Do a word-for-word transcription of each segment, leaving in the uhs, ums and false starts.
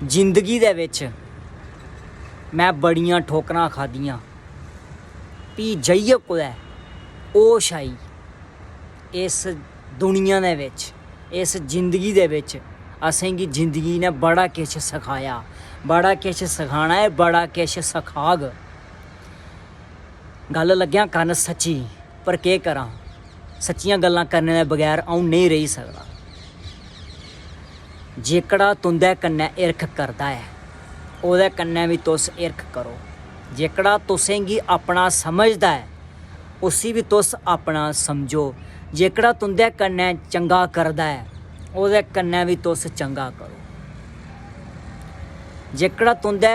जिंदगी दे बिच में बड़ियां ठोकरां खाद्धियां, फ्ही जाइयै कुतै होश आई। इस दुनिया दे बिच, इस जिंदगी दे बिच असेंगी जिंदगी ने बड़ा किश सखाया, बड़ा किश सखाना ऐ, बड़ा किश सखाग। गल्ल लग्गेआं करन सच्ची, पर केह् करां, सच्चियां गल्लां करने दे बगैर अ'ऊं नेईं रेही सकदा। जेह्कड़ा तुं'दे कन्नै हिरख करदा ऐ, ओह्दे कन्नै बी तुस हिरख करो। जेह्कड़ा तुसेंगी अपना समझदा ऐ, उसी बी तुस अपना समझो। जेह्कड़ा तुं'दे कन्नै चंगा करदा ऐ, ओह्दे कन्नै बी तुस चंगा करो। जेह्कड़ा तुं'दे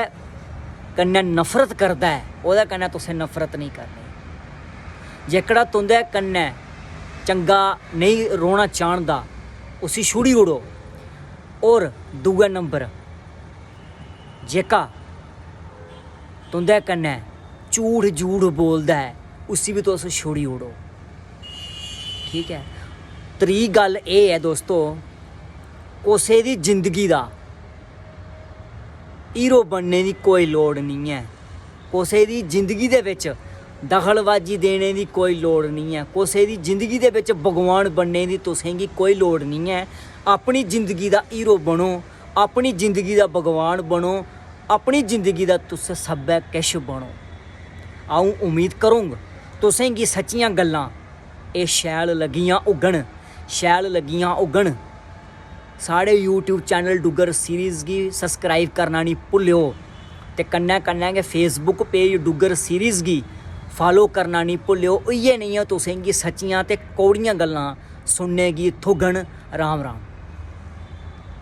कन्नै नफरत करदा ऐ, ओह्दे कन्नै तुसें नफरत नेईं करनी। जेह्कड़ा तुं'दे कन्नै चंगा नेईं रौह्ना चांह्दा, उसी छुड़ी ओड़ो। होर दूए नंबर, जेह्का तुं'दे कन्नै झूठ झूठ बोलदा ऐ, उसी बी तुस छुड़ी ओड़ो। ठीक ऐ, त्री गल्ल एह् ऐ दोस्तो, कुसै दी जिंदगी दा हीरो बनने दी कोई लोड़ निं ऐ। कुसै दी जिंदगी दे बिच दखलबाजी देने दी कोई लोड़ निं ऐ। कुसै दी जिंदगी दे बिच भगवान बनने दी तुसेंगी कोई लोड़ निं ऐ। अपनी जिंदगी दा हीरो बनो, अपनी जिंदगी दा भगवान बनो, अपनी जिंदगी दा तुस सब्भै किश बनो। अ'ऊं उम्मीद करङ तुसेंगी सच्चियां गल्लां एह् शैल लग्गियां होङन, शैल लग्गियां होङन। साढ़े YouTube चैनल डुग्गर सीरीज गी सब्सक्राइब करना निं भुल्लेओ ते कन्नै कन्नै गै Facebook पेज डुग्गर सीरीज गी फालो करना निं भुल्लेओ। इ'यै नेहियां तुसेंगी सच्चियां ते कौड़ियां गल्लां सुनने गी थ्होङन। राम राम।